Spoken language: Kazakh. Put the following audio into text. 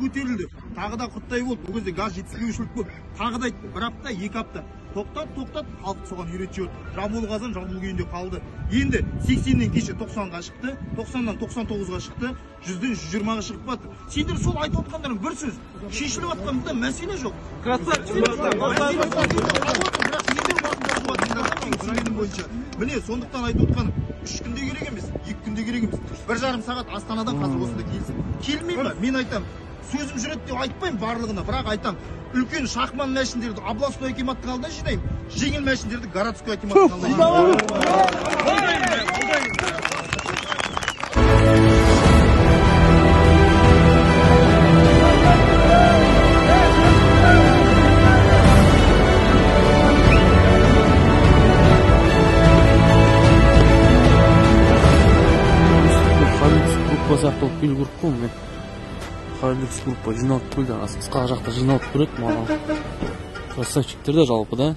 көтерілді, тағы да құрттай болды. Ол кезде газ жетіспеушілік болды. Тағы да айтты, 1 апта, 2 апта. Тоқтат, тоқтат, халықты соған үйретіп жіберді. Жабулы қазан жабулы күйінде қалды. Енді 80-нен кеше 90-ға шықты, 90-нан 99-ға шықты, 100-ден 120-ға шығып батыр. Сендер сол айтып отқандарың бір сөз. Шешіліп жатқан бұнда мәселе жоқ. Красавчик. Бірақ сендер уақытын созып жатсыңдар да, менің түсінгенім бойынша. Міне, сондықтан айтып отқаным, 3 күнде керек емес, 2 күнде керек емес. 1,5 сағат Астанадан қазір осында келсін. Келмей ма? Мен айтамын, сөзім жүреді деп айтпаймын барлығына, бірақ айтамын, үлкен шахман мәшіндерді областной акиматтың алдына жинаймын, жеңіл мәшіндерді городской акиматтың алдына жинаймын. Группа сияқты болып келу керек қой. Міне, Хайлюкс группа жиналып келді. Ысқақ жақта жиналып көреді маған. Красавчиктер да жалпы да.